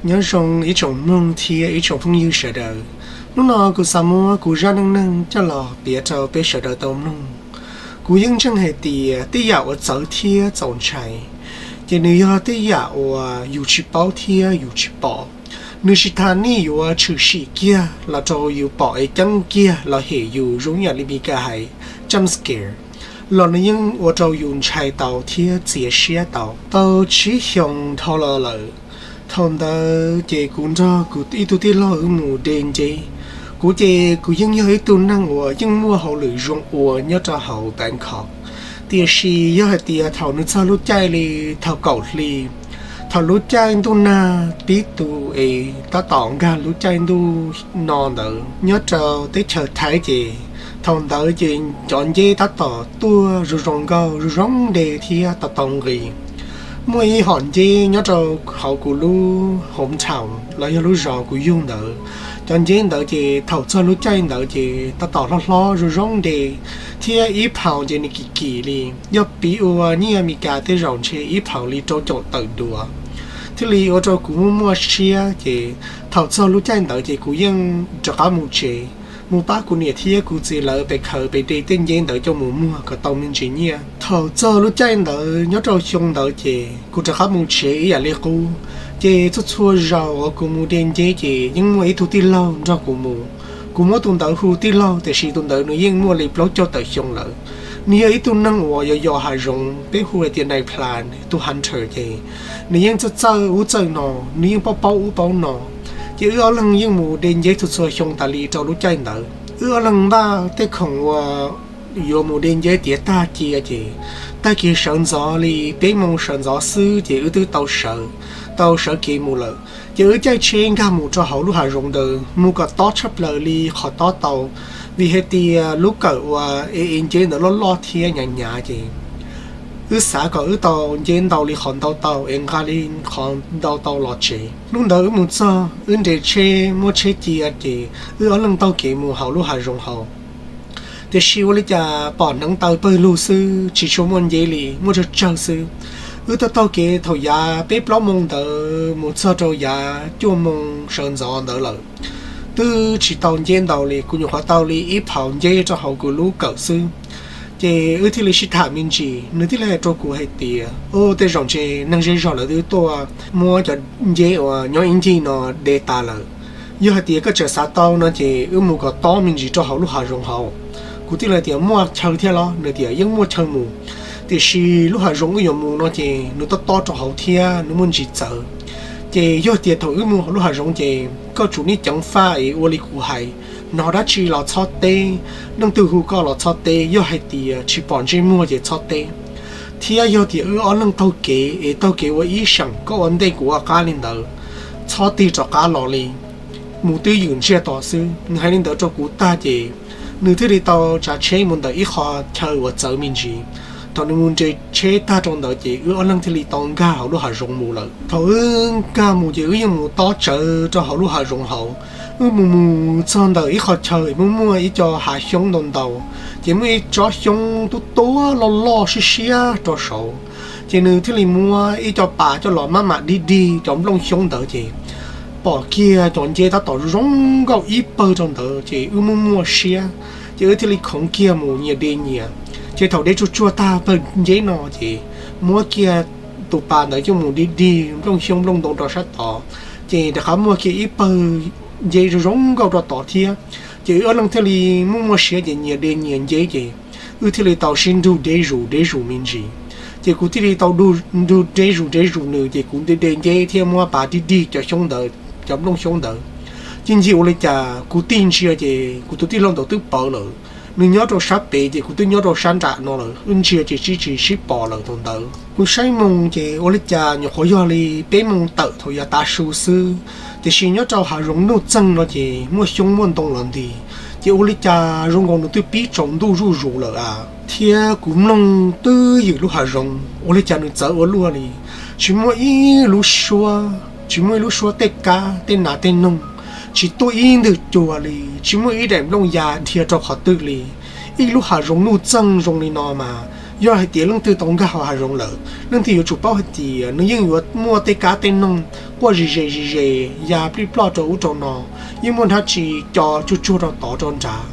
Nyob zoo ib tsoom mloog thiab ib tsoom phooj ywg sawv daws. Hnub no kuv xav muab kuv zaj neej neeg coj los piav rau peb sawv daws tau mloog. Kuv yeej ntseeg hais tias tej yam uas txawv thiab txaus ntshai, ces nws yog tej yam uas yus tsis paub thiab yus tsis pom. Nws tsis tas nej yuav tshwm sim kiag los rau yus pom es ceeb kiag los hem yus zoo yam li Mis Kas hais jump scare, los nws yeej ua rau yus ntshai tau thiab txias siab tau. Tau tsib xyoos dhau los lawm, thaum ntawd ces kuv nrog kuv ib tug tij laug wb mus de nceb. Kuv ces kuv yeej yog ib tug neeg uas yeej muaj hauj lwm zoo ua nyob rau hauv Bangkok, tiam sis yog hais tias thaum nws txog lub caij li thaum kaum hli, thaum lub caij ntuj nag pib tu es tab tom nkag lub caij ntuj no ntawd nyob rau teb chaws Thaib ces thaum ntawd ces cov nceb tab tom tuaj zoo zoo nkauj zoo zoo nte thiab tau tau nqi. Muaj ib hom nceb nyob rau hauv kuv lub hometown los yog lub zos kuv yug ntawd. Cov nceb ntawd ces thaum txog lub caij ntawd ces tab tom hlob hlob zoo zoo nte, thiab ib phaum ces nws kim kim li, yog piv ua nyiaj Mis Kas tej zaum ntshe ib phaum li rau caum tawm duas. Thiaj li ua rau kuv muaj muaj siab ces thaum txog lub caij ntawd ces kuv yeej rov qab mus tsev, mus pab kuv niam thiab kuv txiv lawv pes khaws pes de tej nceb ntawd coj mus muag kom tau me ntsis nyiaj. Thaum txog lub caij ntawd nyob rau xyoo ntawd ces kuv rov qab mus tsev ib yam li qub. Ces txhua txhua zaus uas kuv mus de nceb ces yeej muaj ib tug tij laug nrog kuv mus. Kuv muab tus ntawd hu tij laug tiam sis tus ntawd nws yeej muaj li plaub caug tawm xyoo lawm. Nws yog ib tug neeg uas yos yos hav zoov, peb hu hais tias nai plan, tus hunter ces nws yeej txawj txawj ub txawj no, nws yeej paub paub ub paub no. Ces wb ob leeg yeej mus de nceb txhua txhua xyoo tas li rau lub caij ntawd. Wb ob leeg npaj tej khoom uas yuav mus de nceb tiav tag cia ces tag kis sawv ntxov li peb moos sawv ntxov xwb ces wb twb tau sawv, tau sawv kev mus lawm. Ces wb caij tsheb nkag mus rau hauv lub hav zoov ntawd mus kom tob tshaj plaws li qhov tob tau, vim hais tias lub kawm uas e e nceb ntawd loj loj thiab hnyav hnyav ces wb xav kom wb tau nceb ntau li qhov ntau tau es nqa li qhov ntau tau los tsev. Hnub ntawd wb mus txog wb nres tsheb muab tsheb cia ces wb ob leeg taug kev mus hauv lub hav zoov hauv. Tiam sis ua li cas pom hneev taw pawg lug xwb tsis tshua muaj nceb li, muaj tsawg tsawg xwb. Wb taug taug kev thaum yav peb plaub moos ntawd mus txog rau yav cuaj moos sawv ntxov ntawd lawm, twb tsis tau nceb ntau li, kuv nyuam qhuav tau li ib phaum nceb rau hauv kuv lub kawm xwb. Ces wb thiaj li sib tham me ntsis, nws thiaj li hais rau kuv hais tias, Ub, tej zaum ntshe neeg zej zog lawv twb tuaj muab cov nceb uas nyob ib ncig no de tas lawm. Yog hais tias koj tseem xav tau no ces wb mus kom tob me ntsis rau hauv lub hav zoov hauv. Kuv thiaj li tias, Muaj chaw thiab los? Nws tias, Yeej muaj chaw mus, tiam sis lub hav zoov wb yuav mus no ces nws tob tob rau hauv thiab nws muaj ntsis txawv. Ces yog tias thaum wb mus hauv lub hav zoov ces koj tsum niaj ceev faj es ua li kuv hais, hnov dab tsi los txhob teb, leej twg hu koj los txhob teb, yog hais tias tsis pom ntsej muag ces txhob teb. Thiab yog tias wb ob leeg taug kev es taug kev ua ib seem, koj ua ntej kuv ua qab li ntawd, txhob tig rov qab los li, mus twj ywm ntsiag to xwb. Nws hais li ntawd rau kuv tag ces nws thiaj li tau tsav tsheb mus ntawm ib qho chaw uas txawv me ntsis. Thaum nws mus nres tsheb tag rau ntawd ces wb ob leeg thiaj li tau nkag hauv lub hav zoov mus lawm. Thaum wb nkag mus ces wb yeej mus tob tsawv rau hauv lub hav zoov hauv. Wb mus mus txog ntawm ib qho chaw es muaj muaj ib co hav xyoob ntau ntau, ces muaj ib tsob xyoob tub tuab loj loj siab siab rau saud. Ces nws thiaj li muab ib co pas coj los maj mam dig dig cov nplooj xyoob ntawd ces pom kiag cov nceb tab tom zoo nkauj ib pawg rau ntawd ces wb muaj muaj siab. Ces wb thiaj li khoov kiag mus nyias de nyias. Ces thaum de tsuag tsuag tag pawg nceb no ces muab kiag tus pas ntawd coj mus dig dig nplooj xyoob nplooj ntoo rau sab tod, ces rov qab muaj kiag ib pawg nceb zoo zoo nkauj rau tod thiab. Ces wb ob leeg thiaj li muaj muaj siab ces nyias de nyias nceb ces wb thiaj li tau sib nrug deb zus deb zus me ntsis. Ces kuv thiaj li tau nrug deb zus deb zus nws ces kuv de de nceb thiab muab pas dig dig cov xyoob ntawd, cov nplooj xyoob ntawd. Ces ncig ua li cas kuv tig ntsia ces kuv tus tij laug ntawd twb pawv lawm. Nws nyob rau sab pem ces kuv twb nyob rau sab nram no lawm, wb ntsia ces tsis tsis sib pom lawm thaum ntawd. Kuv saib moos ces ua li cas nyuam qhuav yog li peb moos tawm thaum yav tav su xwb, tiam sis nyob rau hav zoov nuj txeeg no ces muaj xyoob muaj ntoo los nti, ces ua li cas zoo nkaus nws twb pib tsaus ntuj zuj zus lawm a. Thiab kuv mloog twj ywm lub hav zoov ua li cas nws txawv ua luaj li. Tsis muaj ib lub suab, tsis muaj ib lub suab tej kab tej nas tej noog, tsis tuaj ib ntwg cua li, tsis muaj ib daim nplooj ya dhia rau qhov twg li. Ib lub hav zoov nuj txeeg zoo li no mas Yog hais tias leej twg tau nkag hauv hav zoov lawm, leej twg yuav tsum paub hais tias nws yeej yuav muaj tej kab tej noog quaj zis zes zis zes ya plij ploj rau ub rau no, yeej muaj dab tsi co tsuj tsuag rau tod rau nrad.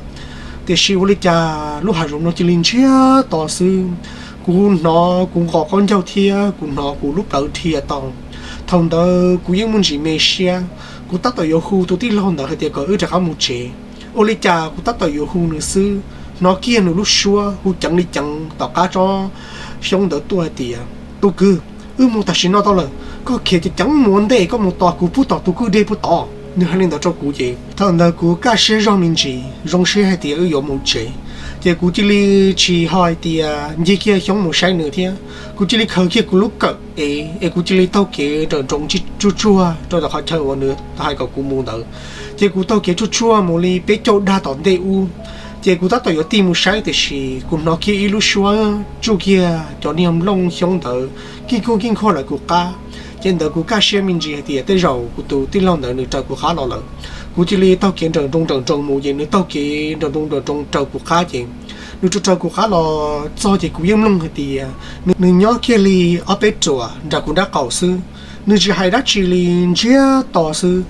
Tiam sis ua li cas lub hav zoov no cia li ntsiag to xwb. Kuv hnov kuv nqos qaub ncaug thiab kuv hnov kuv lub plawv dhia tau. Thaum ntawd kuv yeej muaj ntsis me siab, kuv tab tom yuav hu tus tij laug ntawd hais tias kom wb rov qab mus tsev. Ua li cas kuv tab tom yuav hu nws xwb, hnov kiag nws lub suab hu ceev li ceev tom qab tsob xyoob ntawd tuaj hais tias, Tus kwv, wb mus tam sim no tau lawm, koj khiav ceev ceev mus ua ntej, koj mus tos kuv pub tom tus kwj deg pub tod. Nws hais li ntawd rau kuv ces thaum ntawd kuv kaj siab zog me ntsis, zoo siab hais tias wb yuav mus tsev. Ces kuv cia li tsis ho hais tias ncig kiag xyoob mus saib nws thiab, kuv cia li khaws kiag kuv lub kawm es es kuv cia li taug kev nrawm nroos tsuj tsuag rau tom qhov chaw uas nws hais kom kuv mus ntawd. Ces kuv taug kev tsuj tsuag mus li peb caug dag tom ntej ub, ces kuv tab tom yuav tig mus saib tiam sis kuv hnov kiag ib lub suab tsuj kiag cov niag nplooj xyoob ntawd kij kuj kij nkhuaj lawm kuv qab. Ces ntawd kuv kaj siab me ntsis hais tias tej zaum kuv tus tij laug ntawd nws raws kuv qab los lawm. Kuv cia li taug kev nrawm nroos nrawm nroos mus ces nws taug kev nrawm nroos nrawm nroos raws kuv qab ces nws raws raws kuv qab los txog ces kuv yeej mloog hais tias nws nyob kiag li ob peb ruam nram kuv nrab qaum xwb. Nws tsis hais dab tsi li, ntsiag to xwb.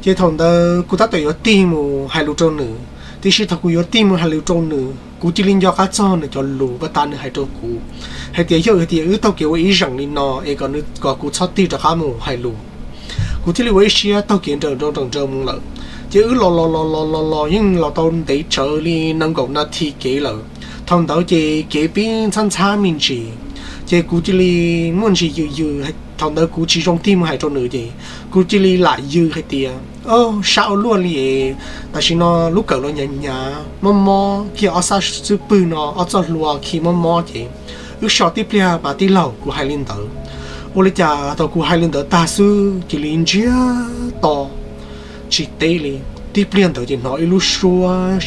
Ces thaum ntawd kuv tab tom yuav tig mus hais lus rau nws, tiam sis thaum kuv yuav tig mus hais lus rau nws kuv cia li nco qab txog nws cov lus pas tas nws hais rau kuv hais tias yog hais tias wb taug kev ua ib zeem li no es kom nws kom kuv txhob tig rov qab mus hais lus. Kuv thiaj li ua ib siab taug kev nrawm nrawm nrawm mus lawm. Ces wb los los los los los los yeej los tau ntev tsawv li nees nkaum nas this kev lawm. Thaum ntawd ces kev pib ntxhab ntxhab me ntsis, ces kuv cia li muaj ntsis yws yws. Thaum ntawd kuv tsis zoo tig mus hais rau nws ces kuv cia li lam yws hais tias, Sab ua luaj li, tam sim no lub kawm los hnyav hnyav mob mob kiag, ob sab xub pwg no ob txoj hlua khi mob mob ces wb so tib pliag mas tij laug. Kuv hais li ntawd, ua li cas thaum kuv hais li ntawd tag xwb cia li ntsiag to tsis teb li. Tib pliag ntawd ces hnov ib lub suab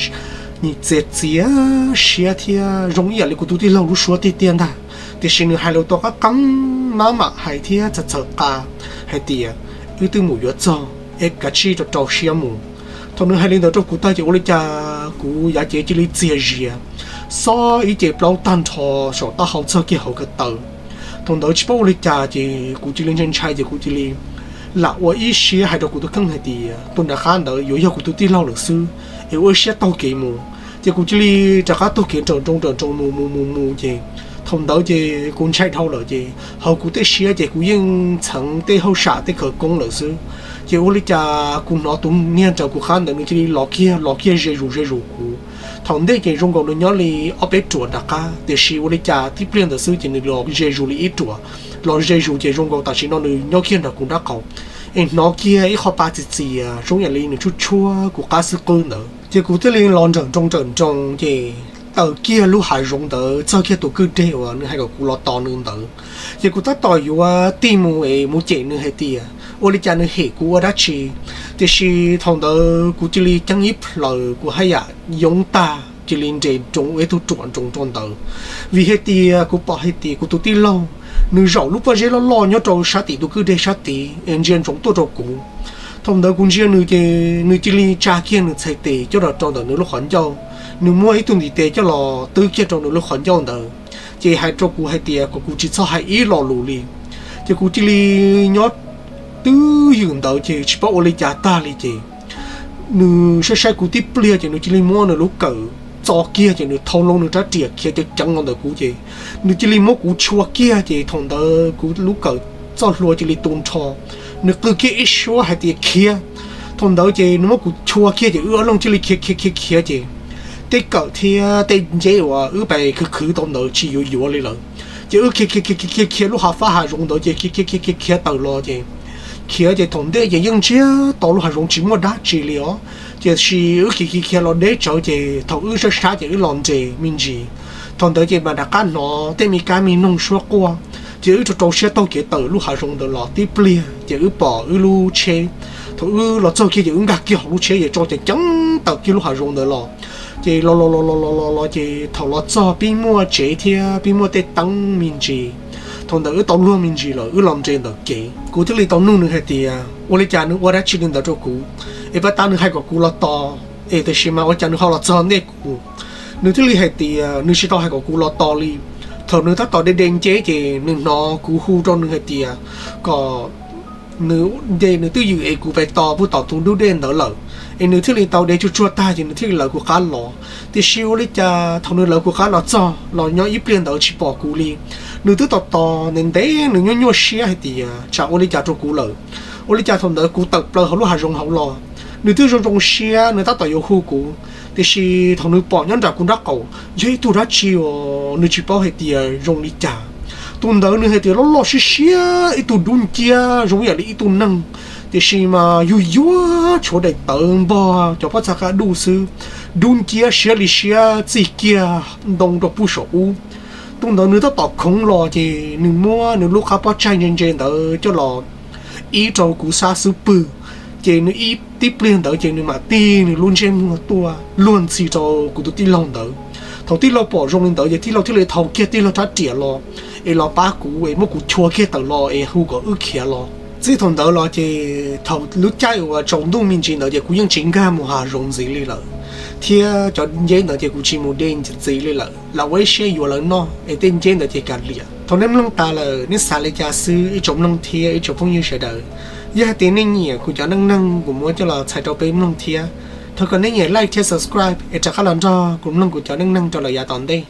nyiam txias txias siab thiab zoo ib yam li kuv tus tij laug lub suab tiag tiag ntag, tiam sis nws hais lus tau qab qeeb, mab mam hais thiab txhawm txhawm qa hais tias, Wb twb mus yuav txog es kav tsij rau rau siab mus. Thaum nws hais li ntawd rau kuv tag ces ua li cas kuv yav cev cia li txias zias, xob ib ce plaub tag nrho saum taub hau txog kiag hauv ko taw. Thaum ntawd tsis paub ua li cas ces kuv cia li ntshai ntshai ces kuv cia li lam ua ib siab hais rau kuv tus kheej hais tias tus nram qab ntawd yuav yog kuv tus tij laug lawm xwb, es ua ib siab taug kev mus. Ces kuv cia li rov qab taug kev nrawm nroos nrawm nroos mus mus mus mus ces thaum ntawd ces kuv ntshai dhau lawm ces hauv kuv tej siab ces kuv yeej txheev tej hauj sam tej khawv koob lawm xwb. Ces ua li cas kuv hnov tus niag nraws kuv qab ntawd nws cia li los kiag los kiag ze zus ze zus kuv. Thaum ntej ces zoo nkaus nws nyob li ob peb ruam nram qab, tiam sis ua li cas tib pliag ntawd xwb ces nws los ze zus li ib ruam, los ze zus ces zoo nkaus tam sim no nws nyob kiag nram kuv nrab qaum. Es hnov kiag ib qho pa txias txias zoo yam li nws tshuab tshuab kuv qab xwb qwb ntawd. Ces kuv thiaj li los nrawm nroos nrawm nroos ces tawm kiag lub hav zoov ntawd txog kiag tus kwj deg uas nws hais kom kuv los tos nws ntawd. Ces kuv tab tom yuav tig mus es mus cem nws hais tias ua li cas nws hem kuv ua dab tsi. Tiam sis thaum ntawd kuv cia li ceeb ib plaws, kuv haj yam yoob tag cia li nres nroos ua ib tug ruam nroos rau ntawd. Vim hais tias kuv pom hais tias kuv tus tij laug nws zaum lub pob zeb loj loj nyob rau sab tim tus kwj deg sab tid es ntsia ntsoov tuaj rau kuv. Thaum ntawd kuv ntsia nws ces nws cia li tsa kiag nws txhais tes coj los rau ntawm nws lub qhov ncauj, nws muab ib tug ntiv tes coj los twb kiag rau nws lub qhov ncauj ntawd, ces hais rau kuv hais tias kom kuv tsis txhob hais ib lo lus li. Ces kuv cia li nyob twj ywm ntawd ces tsis paub ua li cas tag li ces nws saib saib kuv tib pliag ces nws cia li muab nws lub kawm txo kiag ces nws thau loo nws rab riam khiav ceev ceev los ntawm kuv ces nws cia li muab kuv chua kiag ces thaum ntawd kuv lub kawm txoj hlua cia li tu nrho. Nws qw kiag ib suab hais tias khiav. Thaum ntawd ces nws muab kuv chua kiag ces wb ob leeg cia li khiav khiav khiav khiav ces tej kawm thiab tej nceb uas wb pais khwv khwv tau ntawd tsis yuav yuav li lawm. Ces wb khiav khiav khiav khiav khiav lub hav fab hav zoov ntawd ces khiav khiav khiav khiav khiav tawm los ces khiav ces thaum ntej ces yeej ntsiag to lub hav zoov tsis muaj dab tsi li os. Tiam sis wb khiav khiav khiav los deb tsawv ces thaum wb sab sab ces wb los nres me ntsis. Thaum ntawd ces mam rov qab hnov tej me kab me noog suab quaj. Ces wb rau rau siab taug kev tawm lub hav zoov ntawd los tib pliag ces wb pom wb lub tsheb. Thaum wb los txog kiag ces wb nkag kiag hauv lub tsheb ces tso ceev ceev tawm kiag lub hav zoov ntawd los. Ces los los los los los los los ces thaum los txog pib muaj tsev thiab pib muaj tej teeb me ntsis. Thaum ntawd wb tau luag me ntsis lawm wb los nres ntawm kev kuv thiaj li tau nug nws hais tias ua li cas nws ua dab tsi li ntawd rau kuv, es pab tab nws hais kom kuv los tos, es tiam sis mas ua cas nws ho los txog ntej kuv. Nws thiaj li hais tias nws tsis tau hais kom kuv los tos li. Thaum nws tab tom de de nceb ces nws hnov kuv hu rau nws hais tias kom nws de nws twj ywm es kuv pais tos puag tom tus ntug dej ntawd lawm, es nws thiaj li tau de tsuag tsuag tag ces nws thiaj li lawv kuv qab los. Tiam sis ua li cas thaum nws lawv kuv qab los txog los nyob ib pliag ntawd tsis pom kuv li. Nws twb tos tos ntev ntev, nws nyuaj nyuaj siab hais tias tsam ua li cas rau kuv lawm. Ua li cas thaum ntawd kuv tawm plaws hauv lub hav zoov hauv los, nws twb zoo zoo siab, nws tab tom yuav hu kuv, tiam sis thaum nws pom nyob nram kuv nraub qaum yog ib tug dab tsi uas nws tsis paub hais tias zoo li cas. Tus ntawd nws hais tias loj loj siab siab, ib tug dub nciab zoo ib yam li ib tug neeg, tiam sis mas yug yuag tshuav daim tawv npog cov pob txha qab duj xwb, dub nciab siab li siab txij kiag ntoo rau puag saum ub. Tus ntawd nws tab tom khoov los ces nws muab nws lub qab pob tsaig ntse ntse ntawd coj los ib rau kuv sab xub pwg, ces nws ib tib pliag ntawd ces nws mam tig nws lub ntsej muag tuaj luag ntxhi rau kuv tus tij laug ntawd. Thaum tij laug pom zoo li ntawd ces tij laug thiaj li thau kiag tij laug rab riam los es los pab kuv es muab kuv chua kiag tawm los es hu kom wb khiav los. Txij thaum ntawd los ces thaum lub caij uas tsaus ntuj me ntsis ntawd ces kuv yeej tsis nkag mus hav zoov ntxiv li lawm, thiab cov nceb ntawd ces kuv tsis mus de ntxiv li lawm, lam ua ib siab yuav lawv noj es tej nceb ntawd ces kam liam. Thaum nej mloog tas lawm nej xav li cas xwb ib tsoom mloog thiab ib tsoom phooj ywg sawv daws. Yog hais tias nej nyiam kuv cov neej neeg kuv muab coj los txhais rau peb mloog thiab, thov kom nej nyiam like thiab subscribe es rov qab los nrog kuv mloog kuv cov neej neeg rau lawm yav tom ntej.